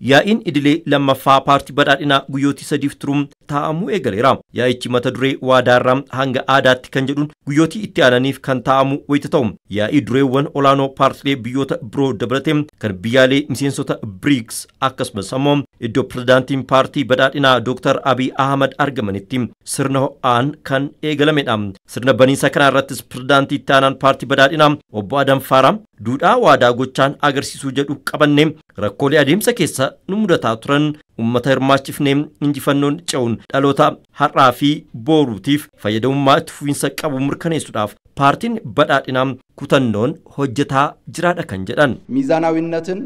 Yaa'iin idilee lammaffaa paartii badhaadhinaa guyyootii sadiif turuun taa'amuu eegaleera. Yaa'ichi mata duree waadaarraa hanga aadaatti kan jedhuun guyyootii itti aananiif kan taa'amu wayita ta'u, yaa'ii dureewwan olaanoo paartilee biyyoota biroo dabalatee kan biyyaalee miseensota BRICS akkasumas ammoo iddoo pirezidaantiin paartii badhaadhinaa Dr. Abiy Ahmad argamanitti sirna ho'aan kan eegalamedha. Sirna baniinsa kana irrattis pirezidaantii itti aanaan paartii badhaadhinaa obbo Adam Faaraah duudhaa waadaa gochaan agarsiisuu jedhu qabanne rakkoolee adeemsa keessa nu mudataa turan uummata hirmaachifnee injifannoon ce'uun dhaloota har'aa fi boruutiif fayyadamummaa itti fufiinsa qabu mirkaneessuudhaaf paartiin badhaadhinaa kutannoon hojjetaa jiraadha kan jedhan. ሚዛናዊነትን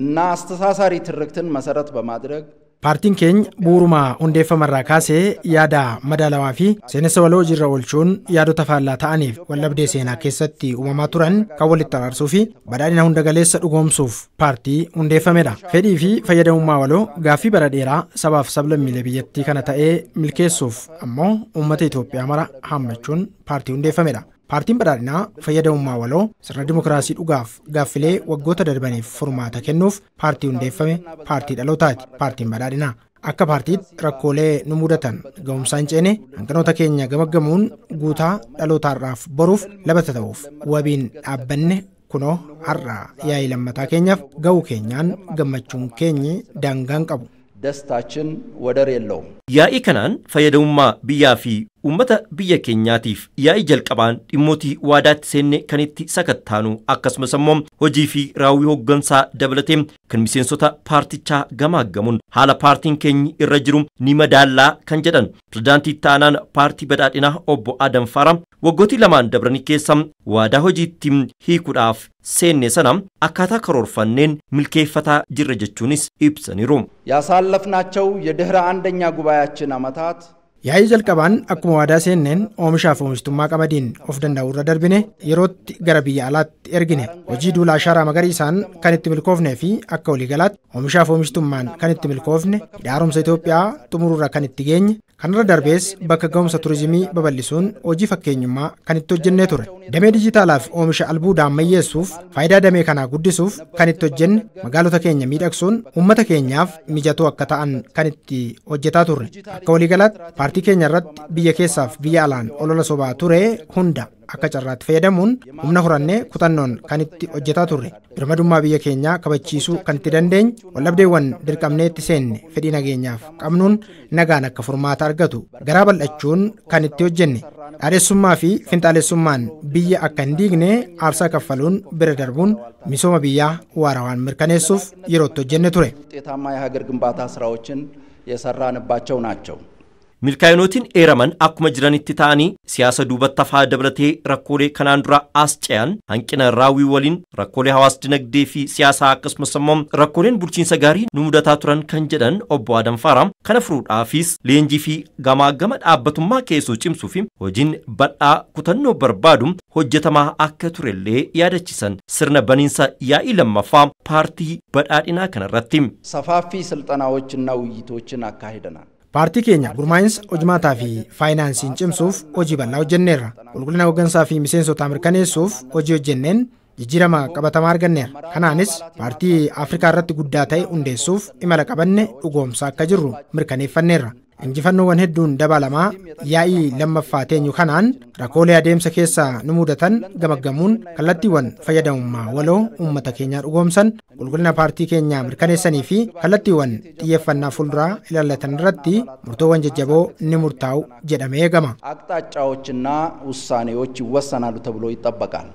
እና አስተሳሳሪ ትርክትን መሰረት በማድረግ Paartiin keenya bu'uuruma hundeeffamarraa kaasee yaada madaalawaa fi seenessa waloo hojiirra oolchuun yaadota faallaa ta'aniif wallabdee seenaa keessatti uumamaa turan kan walitti araarsuu fi badhaadhina hunda galeessa dhugoomsuuf paartii hundeeffamedha. Fedhii fi fayyadamummaa waloo gaaffii bara dheeraa sabaaf sablammiilee biyyattii kana ta'ee milkeessuuf ammoo uummata Itoophiyaa mara haammachuun paartii hundeeffamedha. Paartiin badhaadhinaa fayyadamummaa waloo sirna dimokiraasii dhugaaf gaaffilee waggoota darbaniif furmaata kennuuf paartii hundeeffame paartii dhalootaati. Paartiin badhaadhinaa akka paartiitti rakkoolee nu mudatan ga'umsaan ceene hanqinoota keenya gamaggamuun guutaa dhalootaarraaf boruuf labata ta'uuf wabiin dhaabbanne kunoo har'a yaa'ii lammataa keenyaaf ga'uu keenyaan gammachuun keenyi daangaan qabu. ደስታችን ወደር የለውም። Yaa'ii kanaan fayyadamummaa biyyaa fi uummata biyya keenyaatiif yaa'ii jalqabaan dhimmootii waadaatti seenne kan itti sakattaanu akkasumas ammoo hojii fi raawwii hooggansaa dabalatee kan miseensota paartichaa gamaaggamuun haala paartiin keenyi irra jiru ni madaallaa kan jedhan pirezidaantii itti aanaan paartii badhaadhinaa obbo Adam Faaraah waggootii lamaan dabranii keessa waadaa hojiitti hiikuudhaaf seenne sana akkaataa karoorfanneen milkeeffataa jirra jechuunis ibsaniiru. ያሳለፍናቸው የድህረ አንደኛ ጉባኤያችን ዓመታት Yaa'ii jalqabaan akkuma waadaa seenneen oomishaaf oomishtummaa qamadiin of danda'u irra darbine yerootti gara biyya alaatti ergine hojii duula ashaaraa magariisaan kan itti milkoofnee fi akka waliigalaatti oomishaaf oomishtummaan kan itti milkoofne hidha haaromsa Itoophiyaa xumururra kan itti geenye kanarra darbees bakka ga'umsa turizimii babal'isuun hojii fakkeenyummaa kan itti hojjennee ture. Damee dijitaalaaf oomisha albuudaa ammayyeessuuf faayidaa damee kanaa guddisuuf kan itti hojjenne magaalota keenya miidhagsuun uummata keenyaaf mijatoo akka ta'an kan itti hojjetaa turre. Akka waliigalaatti paartii keenya irratti biyya keessaaf biyya alaan olola sobaa ture hunda akka carraatti fayyadamuun humna horannee kutannoon kan itti hojjetaa turre. Birmadummaa biyya keenyaa kabachiisuu kan itti dandeenye wallabdeewwan dirqamnee itti seenne fedhii nageenyaaf qabnuun nagaan akka furmaata argatu garaa bal'achuun kan itti hojjenne. Dhaadhessummaa fi finxaalessummaan biyya akka hin diigne aarsaa kaffaluun bira darbuun misooma biyyaa waarawaan mirkaneessuuf yeroo itti hojjenne ture. ውጤታማ የሀገር ግንባታ ስራዎችን የሰራንባቸው ናቸው። Milkaa'inootiin eeraman akkuma jiranitti ta'anii siyaasa duubatti hafaa dabalatee rakkoolee kanaan dura as ce'an hanqina raawwii waliin rakkoolee hawaas dinagdee fi siyaasaa akkasumas immoo rakkooleen bulchiinsa gaarii nu mudataa turan kan jedhan obbo Adam Faaraah kana furuudhaafis leenjii fi gamaa gama dhaabbatummaa keessoo cimsuu fi hojiin bal'aa kutannoo barbaadu hojjetamaa akka turellee yaadachiisan sirna baniinsa yaa'ii lammaffaa paartii badhaadhinaa kanarratti. ሰፋፊ ስልጠናዎችና ውይይቶችን አካሂደናል። Paartii keenya gurmaa'insa hojimaataa fi faayinaansiin cimsuuf hojii bal'aa hojjenneerra. Qulqullina hooggansaa fi miseensotaa mirkaneessuuf hojii hojjenneen jijjiirama qabatamaa arganneerra. Kanaanis paartii Afrikaa irratti guddaa ta'e hundeessuuf imala qabanne dhugoomsaa akka jirru mirkaneeffanneerra. Injifannoowwan hedduun dabalamaa yaa'ii lammaffaa teenyu kanaan rakkoolee adeemsa keessa nu mudatan gamaggamuun kallattiiwwan fayyadamummaa waloo uummata keenyaa dhugoomsan qulqullina paartii keenyaa mirkaneessanii fi kallattiiwwan xiyyeeffannaa fuulduraa ilaallatan irratti murtoowwan jajjaboo ni murtaa'u jedhamee eegama. አቅጣጫዎችና ውሳኔዎች ይወሰናሉ ተብሎ ይጠበቃል።